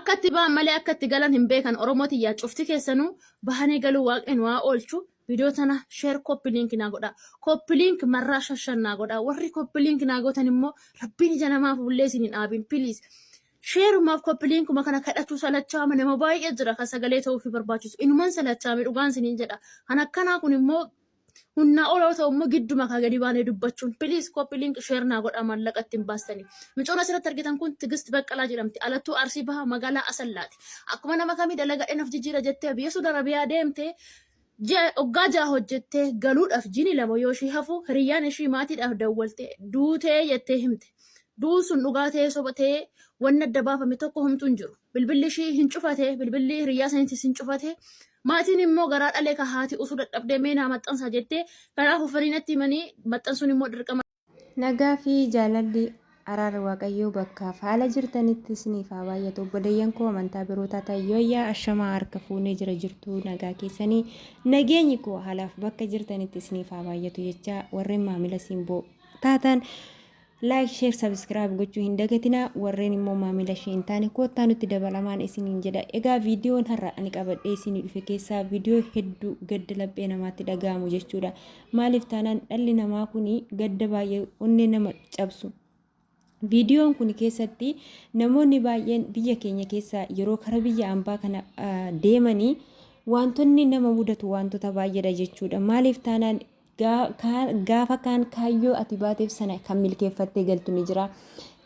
Akka itti ba'an malee akka itti galan hin beekan. Oromoo tiyyaa, cufti keessanuu bahanii galuu Waaqni nu haa oolchu. Viidiyoo tana share, copy link naa godha. Copy link marraa shashan naa godha. Warri copy link naa gootan immoo Rabbiin ija namaa fuullee isin hin dhaabin, please. Sheerumaaf copy linkuma kana kadhachuu salachaama. Nama baay'ee jira kan sagalee ta'uufi barbaachisu. Inuman salachaame, dhugaan isiniin jedha. Kan akkanaa kun immoo humnaa ol yoo ta'u immoo gidduma kaa gadi baanee dubbachuun. Please, copy link, share naa godhaa, maallaqa ittiin baastanii. Micoon asirratti argitan kun Tigist Baqqalaa jedhamti. Alattuu Arsii Bahaa, magaalaa Asallaati. Akkuma nama kamii dalagadheen of jijjiira jettee biyya Suudi Arabiyaa deemtee, ji'a waggaa 6 hojjettee galuudhaaf jiini 2 yoo ishii hafu hiriyyaan ishii maatiidhaaf dawwaltee duutee jettee himte. Du'uun sun dhugaa ta'ee soba ta'ee wanni adda baafame tokko homtuu hin jiru. Bilbilli ishii hin cufate, bilbilli hiriyyaa saniitis hin cufate. Maatiin immoo garaa dhalee ka haati usuu dadhabdee mee naa maxxansaa jettee kanaaf ufanii natti himanii maxxansuun immoo dirqama. Nagaa fi jaalalli, araarri Waaqayyoo bakkaaf haala jirtanitti isiniif haa baay'atu. Obboleeyyan koo amantaa biroo taatan, yooyyaa, ashamaa, harka fuunee, jira jirtuu, nagaa keessanii? Nageenyi koo haalaaf bakka jirtanitti isiniif haa baay'atu jecha, warreen maamila Simboo taatan like, share, subscribe gochuu hin dagatinaa. Warreen immoo maamila ishee hin taane koottaa nutti dabalamaan isiniin jedha. Egaa viidiyoon har'a ani qabadhee isinii dhufe keessaa viidiyoo hedduu gadda laphee namaatti dhaga'amu jechuudha. Maaliif taanaan dhalli namaa kun gadda baay'ee onnee nama cabsu. Viidiyoon kun keessatti namoonni baay'een biyya keenya keessa yeroo kara biyya ambaa kana deemanii wantoonni nama mudatu wantoota baay'eedha jechuudha. Maaliif taanaan gaafa kaan kaayyoo ati baateef sana kan milkeeffattee galtu ni jira.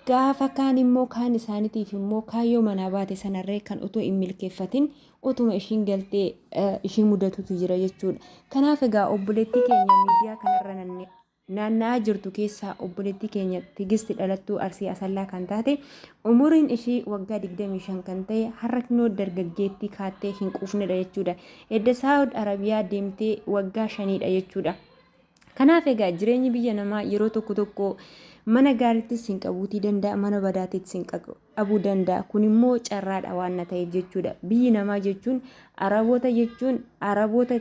Gaafa kaan immoo kaan isaaniitiif immoo kaayyoo manaa baate sanarree kan otoo hin milkeeffatin otuma ishiin galtee ishii mudatutu jira jechuudha. Kanaaf egaa obboleettii keenya miidiyaa kanarra naanna'aa jirtu keessaa obboleettii keenya Tigisti dhalattuu Arsii Asallaa kan taate, umuriin ishii waggaa 25 kan ta'e, har'a kinoo dargaggeettii kaattee hin quufnedha jechuudha. Edda Saawud Arabiyaa deemtee waggaa 5dha jechuudha. Kanaaf egaa jireenyi biyya namaa yeroo tokko tokko mana gaariittis sin qabuutii danda'a, mana badaattis sin qabuu danda'a. Kun immoo carraadha waan na ta'eef jechuudha. Biyyi namaa jechuun, Araboota jechuun, Araboota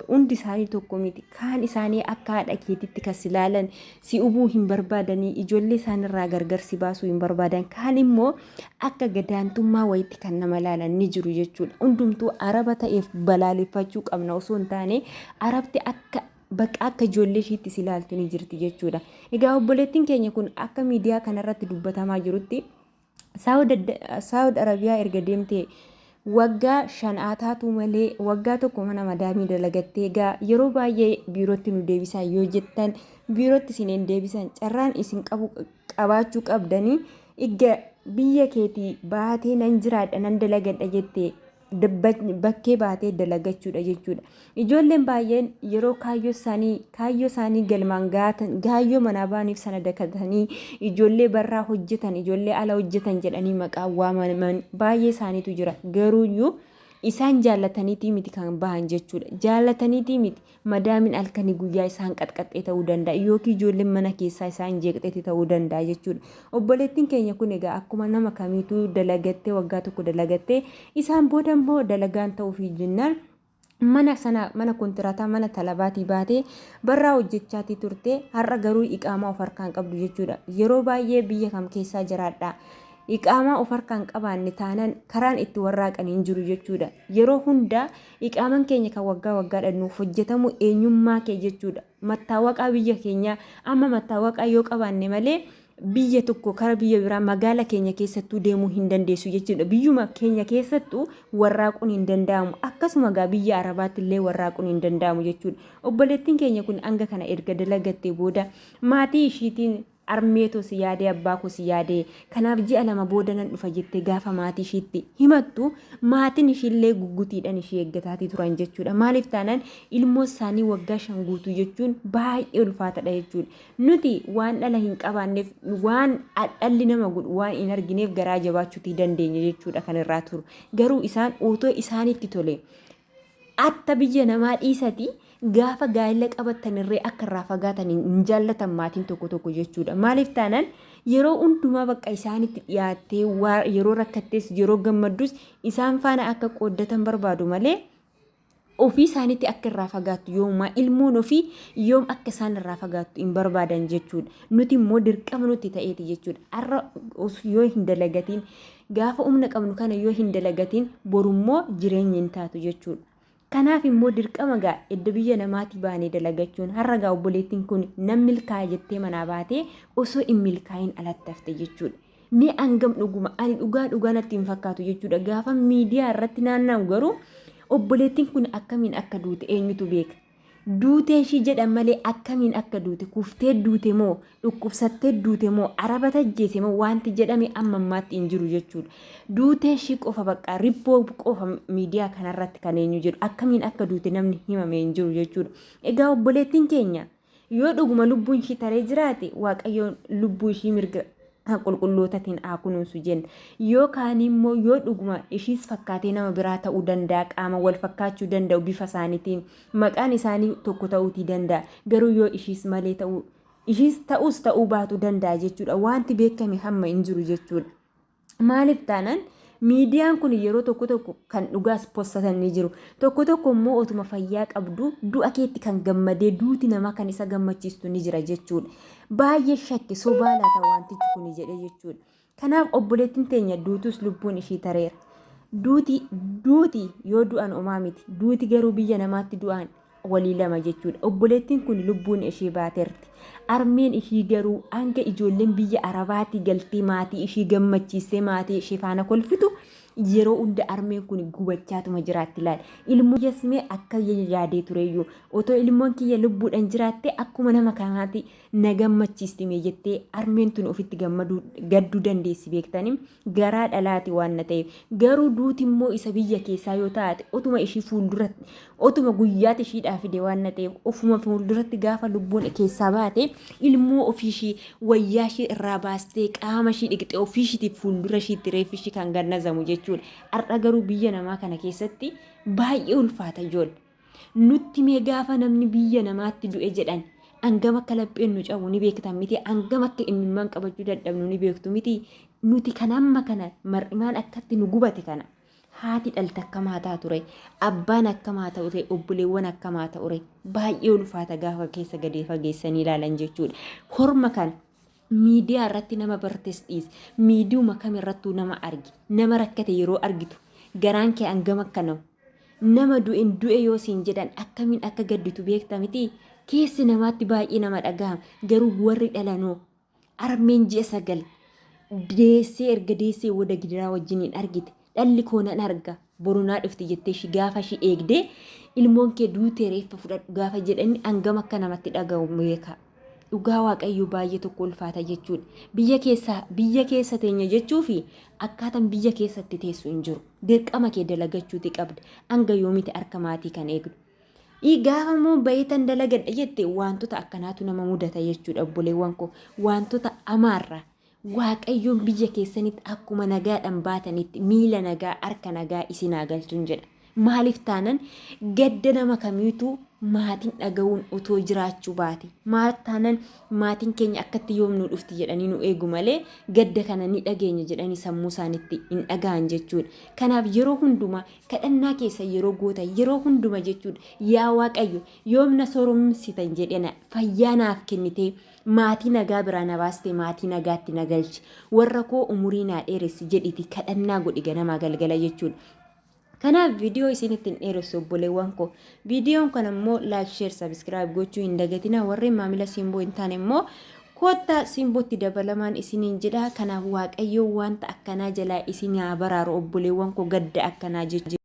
hundi isaanii tokko miti. Kaan isaanii akka haadha keetitti kan si laalan, si hubuu hin barbaadanii, ijoollee isaanirraa gargar si baasuu hin barbaadan. Kaan immoo akka gadaantummaa wayitti kan nama laalan ni jiru jechuudha. Hundumtuu Araba ta'eef balaaleffachuu qabna osoo hin taane, Arabti akka bakka akka ijoollee ishiitti si ilaaltu ni jirti jechuudha. Egaa obboleettiin keenya kun akka miidiyaa kanarratti dubbatamaa jirutti Saawud Arabiyaa erga deemtee waggaa 5 haa taatu malee waggaa 1 mana madaamii dalagattee, egaa yeroo baay'ee biirootti nu deebisaa yoo jettan biirootti isin hin deebisan. Carraan isin qabu qabaachuu qabdanii igga biyya keetii baatee nan jiraadha, nan dalagadha jettee bakkee baatee dalagachuudha jechuudha. Ijoolleen baay'een yeroo kaayyoo isaanii galmaan gaatan, kaayyoo manaa baaniif sana dakatanii ijoollee barraa hojjetan, ijoollee ala hojjetan jedhanii maqaa waamaman baay'ee isaaniitu jira. Garuuyyuu isaan jaallataniitii miti kan bahan jechuudha. Jaallataniitii miti. Madaamin halkanii guyyaa isaan qaxqaxxee ta'uu danda'a yookiin ijoolleen mana keessaa isaan jeeqxeeti ta'uu danda'a jechuudha. Obboleettiin keenya kun egaa akkuma nama kamiituu dalagattee, waggaa 1 dalagattee, isaan booda immoo dalagaan ta'uufii jennaan mana sana, mana kontiraataa, mana talabaatii baatee barraa hojjechaatii turte. Har'a garuu iqaamaa of harkaan qabdu jechuudha. Yeroo baay'ee biyya kam keessaa jiraadha. Iqaamaa of harkaan qabaanne taanaan karaan itti warraaqan hin jiru jechuudha. Yeroo hundaa iqaaman keenya kan waggaa waggaadhaan nuuf hojjetamu eenyummaa kee jechuudha. Mattaawaqaa biyya keenyaa amma mattaawaqaa yoo qabaanne malee biyya tokko kara biyya biraa magaala keenya keessattuu deemuu hin dandeessu jechuudha. Biyyuma keenya keessattuu warraaquun hin danda'amu. Akkasuma egaa biyya Arabaatti illee warraaquun hin danda'amu jechuudha. Obboleettiin keenya kun hanga kana erga dalagattee booda maatii ishiitiin armeetoo si yaadee, abbaa koo si yaadee, kanaaf ji'a 2 booda nan dhufa jettee gaafa maatii ishiitti himattu maatiin ishiillee guggutiidhaan ishii eeggataatii turan jechuudha. Maaliif taanaan ilmoo isaanii waggaa 5 guutuu jechuun baay'ee ulfaatadha jechuudha. Nuti waan dhala hin qabaanneef, waan dhalli nama godhu waan hin argineef garaa jabaachuutii dandeenya jechuudha kan irraa turu. Garuu isaan otoo isaanitti tole atta biyya namaa dhiisati gaafa gaa'ela qabattanirree akka irraa fagaatan hin jaallatan maatiin tokko tokko jechuudha. Maaliif taanaan yeroo hundumaa bakka isaanitti dhiyaattee yeroo rakkattees yeroo gammaddus isaan faana akka qooddatan barbaadu malee ofii isaaniitti akka irraa fagaattu yoomumaa ilmoon ofii yoom akka isaan irraa fagaattu hin barbaadan jechuudha. Nuti immoo dirqama nutti ta'eeti jechuudha. Har'a yoo hin dalagatiin Gaafa humna qabnu kana yoo hin dalagatin borummoo jireenyi hin taatu jechuudha. Kanaaf immoo dirqama gaa edda biyya namaatii baanee dalagachuun har'a gaa obboleettiin kun nan milkaa'a jettee manaa baatee osoo hin milkaa'iin alatti hafte jechuudha. Mee hangam dhuguma ani dhugaa dhugaa natti hin fakkaatu jechuudha. Gaafa miidiyaa irratti naanna'u garuu obboleettiin kun akkamiin akka duute eenyutu beeka. Duutee ishii jedhan malee akkamiin akka duute kuftee duute moo dhukkubsattee duute moo araba tajjeese moo wanti jedhame amma ammaatti hin jiru jechuudha. Duutee ishii qofa bakka ribboo qofa miidiyaa kanarratti kan eenyu jedhu akkamiin akka duute namni himame hin jiru jechuudha. Egaa obboleettiin keenya yoo dhuguma lubbuun ishii taree jiraate Waaqayyoon lubbuu ishii mirga qulqullootatiin haa kunuunsu jenna. Yoo kaan immoo yoo dhuguma ishiis fakkaatee nama biraa ta'uu danda'a, qaama wal fakkaachuu danda'u bifa isaaniitiin, maqaan isaanii tokko ta'uutii danda'a. Garuu yoo ishiis malee ta'uu ishiis ta'us ta'uu baatu danda'a jechuudha. Wanti beekame hamma hin jiru jechuudha. Maaliif taanaan miidiyaan kun yeroo tokko tokko kan dhugaas postatan ni jiru. Tokko tokko immoo otuma fayyaa qabdu du'a keetti kan gammadee duuti namaa kan isa gammachiistu ni jira jechuudha. Baay'ee shakke sobaa laata wantichi kuni jedhee jechuudha. Kanaaf obboleettiin teenya duutus lubbuun ishii tareera. Duuti duuti yoo du'an omaa miti. Duuti garuu biyya namaatti du'an walii lama jechuudha. Obboleettiin kun lubbuun ishee baateerti. Armeen ishii garuu hanga ijoolleen biyya Arabaatii galtee maatii ishii gammachiistee maatii ishee faana kolfitu yeroo hunda armeen kun gubachaatuma jiraatti laal. Ilmoo yasmee akka yaadee tureyyuu otoo ilmoon kiyya lubbuudhaan jiraatte akkuma nama kanaati na gammachiisti mee jettee armeen tun ofitti gammaduu gadduu dandeessi beektanii garaa dhalaati waan na ta'eef. Garuu duuti immoo isa biyya keessaa yoo taate otuma ishii fuulduratti otuma guyyaatti ishiidhaa fide waan na ta'eef ofuma fuulduratti gaafa lubbuun keessaa baate ilmoo ofii ishii wayyaa ishii irraa baastee qaama ishii dhiqxee ofii ishiitiif fuuldura ishiitti reeffi ishii kan gannazamu jechuudha. Har'a garuu biyya namaa kana keessatti baay'ee ulfaata ijoollee. Nutti mee gaafa namni biyya namaatti du'e jedhan hangam akka lapheen nu cabu ni beektan miti, hangam akka imimmaan qabachuu dadhabnu ni beektu miti. Nuti kan amma kana mar'imaan akkatti nu gubate kana haati dhalte akkamaa ta'a ture, abbaan akkamaa ta'u ture, obboleewwan akkamaa ta'u ture. Baay'ee ulfaata gaafa keessa gadi fageessanii ilaalan jechuudha. Horma kana miidiyaa irratti nama bartes dhiisi, miidiyuma kamirrattuu nama argi, nama rakkate yeroo argitu garaan kee hangam akka na'u. Nama du'en du'e yoo siin jedhan akkamiin akka gadditu beekta miti? Keessi namaatti baay'ee nama dhagahama. Garuu warri dhalanoo armeen ji'a 9 deessee erga deessee wada gidiraa wajjiniin argite dhalli koo nan arga boru naa dhufti jettee ishii gaafa ishii eegdee ilmoon kee duutee reeffa fudhadhu gaafa jedhani hangam akka namatti dhagahu beeka. Dhugaa Waaqayyoo baay'ee tokko ulfaata jechuudha. Biyya keessa biyya keessa teenya jechuu fi akkaatan biyya keessatti teessu hin jiru. Dirqama kee dalagachuuti qabda. Hanga yoomiti harka maatii kan eegdu. Ii gaafa immoo bayeetan dalagadha jette wantoota akkanaatu nama mudata jechuudha obboleewwan koo. Wantoota amaarraa Waaqayyoon biyya keessanitti akkuma nagaadhaan baatanitti miila nagaa harka nagaa isin haa galchuun jedha. Maaliif taanan gadda nama kamiitu maatiin dhaga'uun otoo jiraachuu baate. Maal taanan maatiin keenya akkatti yoom nu dhufti jedhanii nu eegu malee gadda kana ni dhageenya jedhanii sammuu isaanitti hin dhaga'an jechuudha. Kanaaf yeroo hundumaa kadhannaa keessa yeroo goota yeroo hunduma jechuudha. Yaa Waaqayyo yoom na sooromsitan jedhena fayyaa naaf kennitee maatii nagaa biraa na baastee maatii nagaatti na galchi. Warra koo umurii naa dheeressi jedhiti kadhannaa godhi ganamaa galgala jechuudha. Kanaaf viidiyoo isinitti hin dheeressu obboleewwan koo. Viidiyoon kana immoo like, share, subscribe gochuu hin dagatinaa. Warreen maamila Simboo hin taane immoo koottaa Simbootti dabalamaan isiniin jedha. Kanaaf Waaqayyo wanta akkanaa jalaa isin haa baraaru obboleewwan koo gadda akkanaa jechuudha.